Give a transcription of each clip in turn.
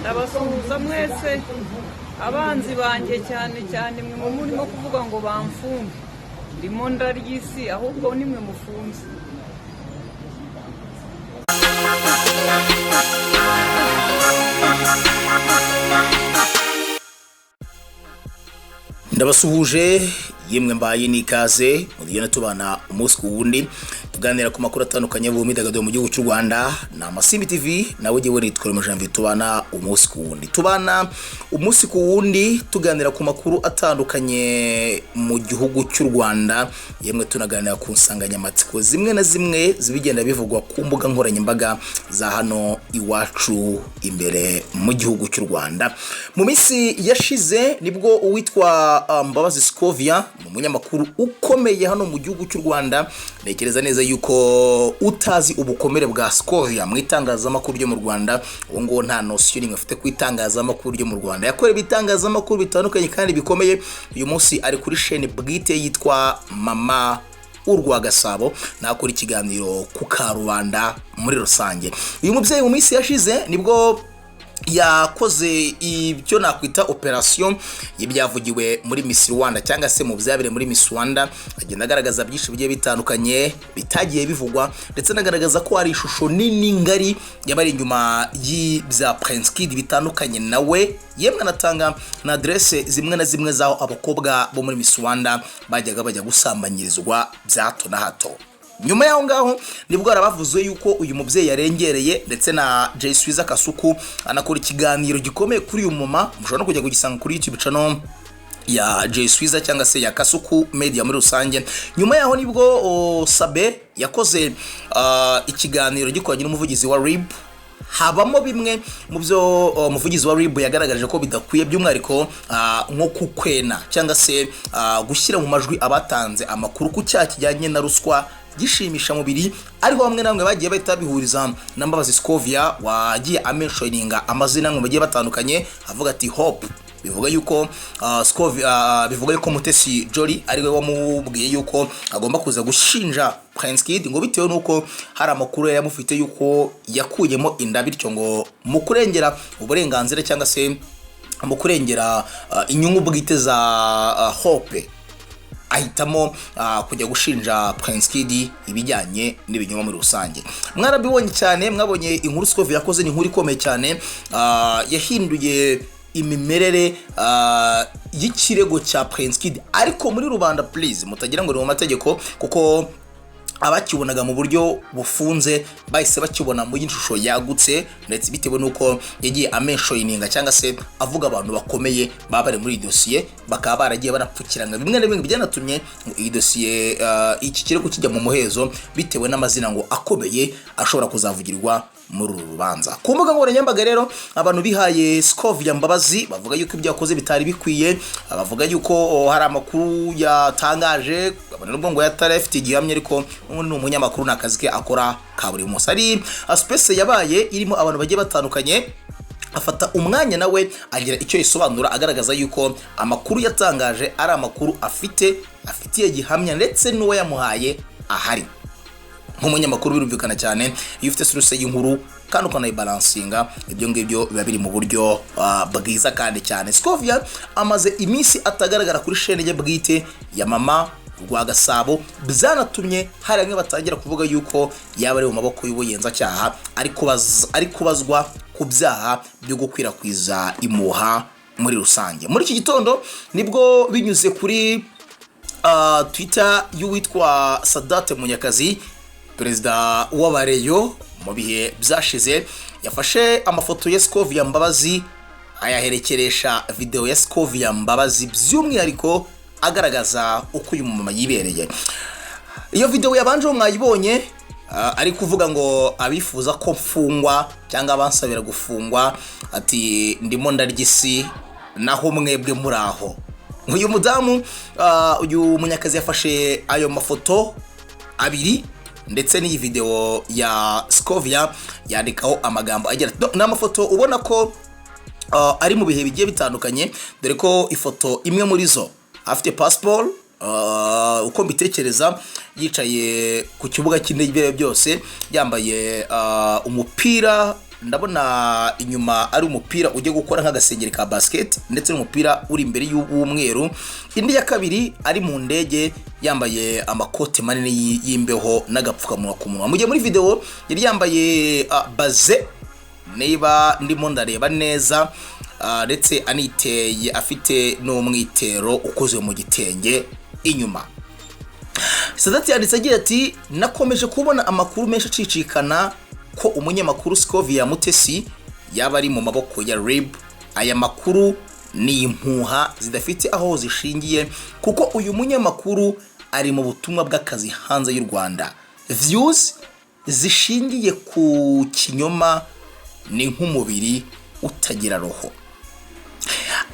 Ndabasuhuza mwese, abanzi banjye, cyane cyane mwe murimo kuvuga ngo bamfunge. Ndimo ndarya isi, ahubwo nimwe mufunze. Ndabasuhuje yemwe, mbaye n'ikaze mugenda tubana umunsi ku wundi, tuganira ku makuru atandukanye mu myidagaduro mu gihugu cy'u Rwanda. Ni Amasimbi TV, nawe jyewe nitwa Janvier. Tubana umunsi ku wundi, tubana umunsi ku wundi tuganira ku makuru atandukanye mu gihugu cy'u Rwanda, yemwe tunaganira ku nsanganyamatsiko zimwe na zimwe zibigenda bivugwa ku mbuga nkoranyambaga za hano iwacu imbere mu gihugu cy'u Rwanda. Mu minsi yashize nibwo uwitwa Mbabazi Scovia, ni umunyamakuru ukomeye hano mu gihugu cy'u Rwanda. Ntekereza neza yuko utazi ubukomere bwa Scovia mu itangazamakuru ryo mu Rwanda, uwo nguwo nta notion n'imwe afite ku itangazamakuru ryo mu Rwanda. Yakorewe ibitangazamakuru bitandukanye kandi bikomeye. Uyu munsi ari kuri chaîne bwite yitwa Mama Urwa Gasabo, nakora ikiganiro ku karubanda muri rusange. Uyu mubyeyi mu minsi yashize nibwo yakoze ibyo nakwita operation y'ibyavugiwe muri Miss Rwanda, cyangwa se mu byabereye muri Miss Rwanda, agenda agaragaza byinshi bigiye bitandukanye bitagiye bivugwa, ndetse anagaragaza ko hari ishusho nini ngari yabari inyuma y'ibya Prince Kid bitandukanye nawe, yemwe anatanga na adresse zimwe na zimwe z'aho abakobwa bo muri Miss Rwanda bajyaga bajya gusambanyirizwa bya hato na hato. Nyuma y'aho ngaho nibwo harabavuze yuko uyu mubyeyi yarengereye, ndetse na Jay Swiza Kasuku anakora ikiganiro gikomeye kuri uyu mama. Mushobora no kujya kugisanga kuri YouTube channel ya Jay Swiza cyangwa se ya Kasuku Media muri rusange. Nyuma y'aho nibwo Sabe yakoze ikiganiro gikoranye n'umuvugizi wa RIB, habamo bimwe mu byo umuvugizi wa RIB yagaragaje ko bidakwiye, by'umwihariko nko kukwena cyangwa se gushyira mu majwi abatanze amakuru ku cyaha kijyanye na ruswa gishimisha mubiri, ariho bamwe na bamwe bagiye bahita bihuriza na Mbabazi Scovia, wagiye amentioninga amazina amwe bagiye batandukanye, avuga ati Hope, bivuga yuko Scovia, bivuga yuko Mutesi Jolly ari we wamubwiye yuko agomba kuza gushinja Prince Kid, ngo bitewe nuko hari amakuru yari amufite yuko yakuyemo inda, bityo ngo mu kurengera uburenganzira cyangwa se mu kurengera inyungu bwite za Hope, ahitamo kujya gushinja Prince Kid ibijyanye n'ibinyoma muri rusange. Mwarabibonye cyane, mwabonye inkuru Scovia yakoze, ni inkuru ikomeye cyane, yahinduye imimerere y'ikirego cya Prince Kid. Ariko muri rubanda, please, mutagira ngo ni mu mategeko, kuko abakibonaga mu buryo bufunze bahise bakibona mu ishusho yagutse, ndetse bitewe n'uko yagiye amentioninga cyangwa se avuga abantu bakomeye baba bari muri iyi dosiye, bakaba baragiye banapfukiranga bimwe na bimwe byanatumye iyi dosiye, iki kirego kijya mu muhezo, bitewe n'amazina ngo akomeye ashobora kuzavugirwa muri uru rubanza. Ku mbuga nkoranyambaga rero abantu bihaye Scovia Mbabazi bavuga yuko ibyo yakoze bitari bikwiye, bavuga yuko hari amakuru yatangaje kabone nubwo ngo yatari afite igihamya, ariko n'ubundi ni umunyamakuru, ni akazi ke akora ka buri munsi. Hari space yabaye irimo abantu bagiye batandukanye, afata umwanya nawe agira icyo yisobanura, agaragaza yuko amakuru yatangaje ari amakuru afitiye gihamya, ndetse n'uwo yamuhaye ahari. Nk'umunyamakuru birumvikana cyane, iyo ufite source y'inkuru kandi ukanayibalancinga, ibyo ngibyo biba biri mu buryo bwiza kandi cyane. Scovia amaze iminsi atagaragara kuri chaîne ye bwite ya Mama Rwa Gasabo, byanatumye hari bamwe batangira kuvuga yuko yaba ari mu maboko y'ubugenzacyaha, ari kubazwa ku byaha byo gukwirakwiza impuha muri rusange. Muri iki gitondo nibwo binyuze kuri Twitter y'uwitwa Sadate Munyakazi, perezida w'Abareyo mu bihe byashize, yafashe amafoto ya Scovia Mbabazi ayaherekeresha video ya Scovia Mbabazi, by'umwihariko agaragaza uko uyu mumama yibereye. Iyo video yabanje mwayibonye, ari kuvuga ngo abifuza ko mfungwa cyangwa abansabira gufungwa, ati ndimo ndarya isi naho mwebwe muri aho. Uyu mudamu, uyu Munyakazi, yafashe ayo mafoto abiri ndetse n'iyi video ya Scovia, yandikaho amagambo agira ati, ni amafoto ubona ko ari mu bihe bigiye bitandukanye, dore ko ifoto imwe muri zo afite passport, uko mbitekereza yicaye ku kibuga cy'indege byose, yambaye umupira. Ndabona inyuma ari umupira ujya gukora nk'agasengeri ka basket, ndetse n'umupira uri imbere y'umweru. Indi ya kabiri ari mu ndege yambaye amakote manini y'imbeho n'agapfukamunwa ku munwa, mu gihe muri video yari yambaye baze, niba ndimo ndareba neza, ndetse aniteye, afite n'umwitero ukozwe mu gitenge inyuma. Sadati yanditse agira ati: "Nakomeje kubona amakuru menshi acicikana ko umunyamakuru Scovia Mutesi yaba ari mu maboko ya RIB. Aya makuru ni impuha zidafite aho zishingiye, kuko uyu munyamakuru ari mu butumwa bw'akazi hanze y'u Rwanda. Views zishingiye ku kinyoma ni nk'umubiri utagira roho."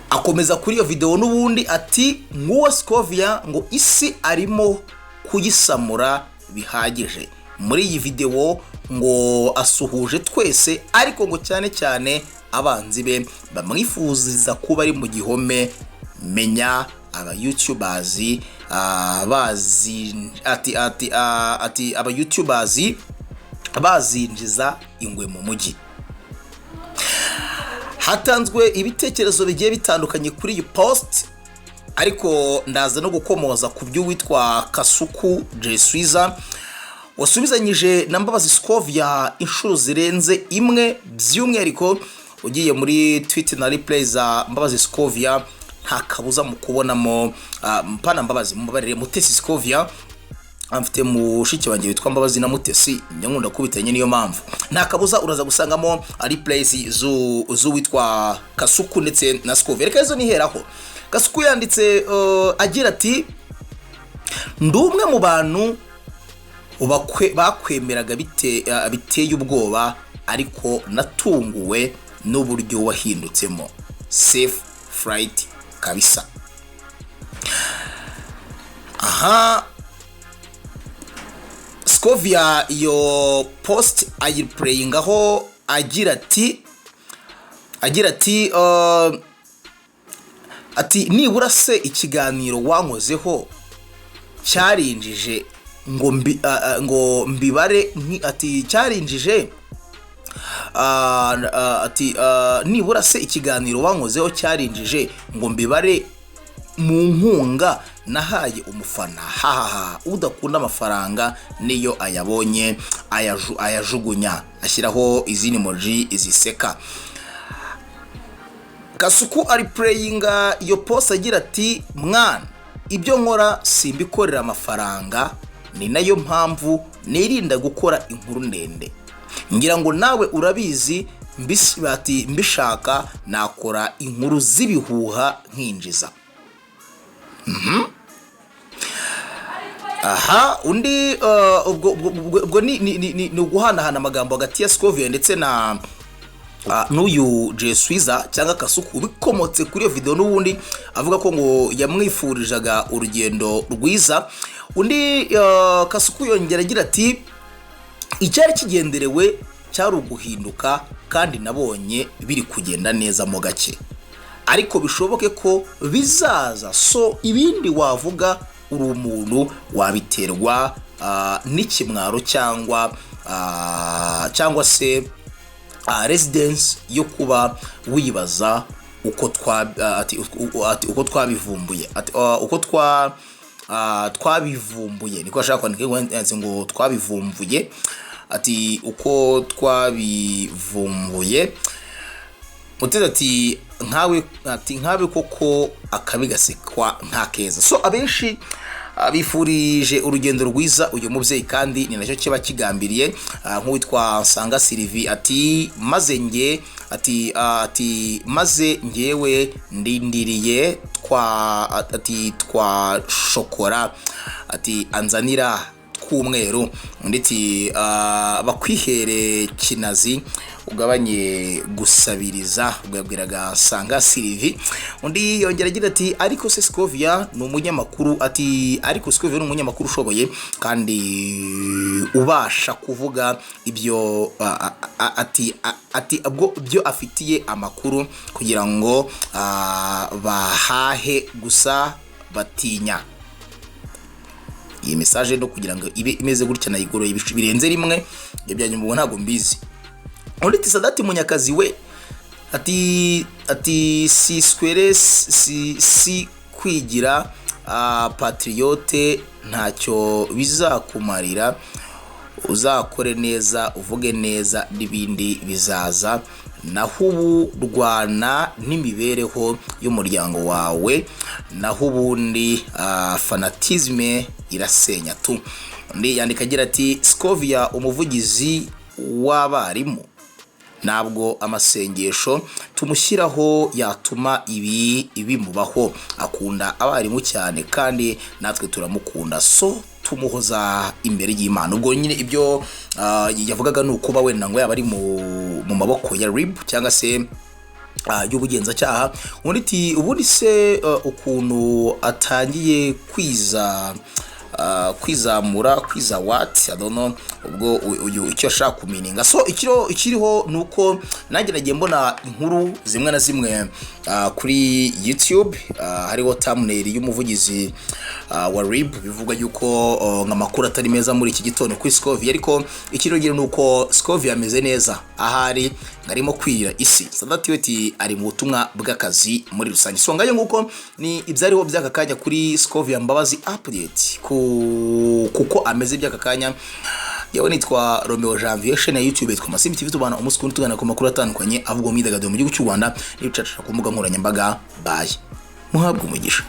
Akomeza kuri iyo video n'ubundi ati: "Nk'uwo Scovia ngo isi arimo kuyisamura bihagije. Muri iyi video ngo asuhuje twese, ariko ngo cyane cyane abanzi be bamwifuriza kuba ari mu gihome. Menya aba youtubers bazi ati aba youtubers bazinjiza ingwe mu mujyi." Hatanzwe ibitekerezo bigiye bitandukanye kuri iyi post, ariko ndaza no gukomoza ku by'uwitwa Kasuku Jesuiza wasubizanyije na Mbabazi Scovia inshuro zirenze imwe. By'umwihariko ugiye muri tweet na replay za Mbabazi Scovia, nta kabuza mu kubonamo mpana Mbabazi, mubabarire, Mutesi Scovia. Mfite mushiki wanjye witwa Mbabazi na Mutesi, njya nkunda kubitanye, niyo mpamvu nta kabuza uraza gusangamo replays z'uwitwa Kasuku ndetse na Scovia. Reka izo niheraho. Kasuku yanditse agira ati: "Ndi umwe mu bantu bakwemeraga biteye ubwoba, ariko natunguwe n'uburyo wahindutsemo. Safe flight kabisa." Aha Scovia iyo post ayipureyingaho agira ati "Nibura se ikiganiro wankozeho cyarinjije ngo mbi, ngo mbibare ati cyarinjije ati nibura se ikiganiro wankozeho cyarinjije ngo mbibare mu nkunga nahaye umufana? Hahaha, udakunda amafaranga niyo ayabonye ayajugunya." Ashyiraho izindi emoji ziseka. Kasuku ari pureyinga iyo post agira ati: "Mwana, ibyo nkora simbikorera amafaranga, ni nayo mpamvu nirinda gukora inkuru ndende. Ngira ngo nawe urabizi." Ati: "Mbishaka nakora inkuru z'ibihuha nkinjiza." Aha undi ubwo ni uguhanahana amagambo hagati ya Scovia ndetse na n'uyu Jesuiza cyangwa Kasuku, bikomotse kuri iyo video n'ubundi avuga ko ngo yamwifurizaga urugendo rwiza. Undi Kasuku yongera agira ati: "Icyari kigenderewe cyari uguhinduka, kandi nabonye biri kugenda neza mo gake, ariko bishoboke ko bizaza. So ibindi wavuga uri umuntu wabiterwa n'ikimwaro cyangwa se residence yo kuba wibaza uko twa ati, ati, uko twabivumbuye, ati, uko twabivumbuye." Niko ashaka kwandika yanditse ngo twabivumbuye, ati uko twabivumbuye. Mutezi ati nkawe, ati nkawe koko akabi gasekwa nk'akeza. So abenshi bifurije urugendo rwiza uyu mubyeyi, kandi ni nacyo kiba kigambiriye. Nk'uwitwa Nsanga Sylvie ati maze nge ati ati maze ngewe ndindiriye twa ati twa shokora, ati anzanira tw'umweru. Undi ati bakwihere kinazi ugabanye gusabiriza. Ubwo yabwiraga Sanga Sylvie. Undi yongera agira ati ariko se Scovia ni umunyamakuru, ati ariko Scovia ni umunyamakuru ushoboye kandi ubasha kuvuga ibyo ati ubwo byo afitiye amakuru kugira ngo bahahe gusa batinya. Iyi message no kugira ngo ibe imeze gutya nayigoroye birenze rimwe. Ibyo bya nyuma ubwo ntabwo mbizi. Undi ati: "Sadati Munyakazi we," ati "si swere si kwigira patriote ntacyo bizakumarira. Uzakore neza, uvuge neza, n'ibindi bizaza. Naho ubu rwana n'imibereho y'umuryango wawe, naho ubundi fanatisme irasenya tu." Undi yandika agira ati: "Scovia umuvugizi w'abarimu, ntabwo amasengesho tumushyiraho yatuma ibi bimubaho. Akunda abarimu cyane kandi natwe turamukunda, so tumuhoza imbere y'Imana." Ubwo nyine ibyo yavugaga ni ukuba wenda ngo yaba ari mu maboko ya RIB cyangwa se y'ubugenzacyaha. Undi ati: "Ubundi se ukuntu atangiye kwizamura, kwiza what? I don't know." Ubwo uyu icyo ashaka kumininga. So ikiriho ni uko nanjye nagiye mbona inkuru zimwe na zimwe kuri YouTube, hariho thumbnail y'umuvugizi wa RIB, bivuga yuko amakuru atari meza muri iki gitondo kuri Scovia. Ariko ikiriho ni uko Scovia ameze neza, ahari arimo kwirira isi. Sadati we ati ari mu butumwa bw'akazi muri rusange. So ngayo nguko, ni ibyariho by'aka kanya kuri Scovia Mbabazi, update ku kuko ameze by'aka kanya. Yewe, nitwa Romeo Janvier, chaîne ya YouTube yitwa Masimbi TV. Tubana umunsi kundi, tugana ku makuru atandukanye avugwa mu myidagaduro mu gihugu cy'u Rwanda n'ibicaca ku mbuga nkoranyambaga. Bye, muhabwe umugisha.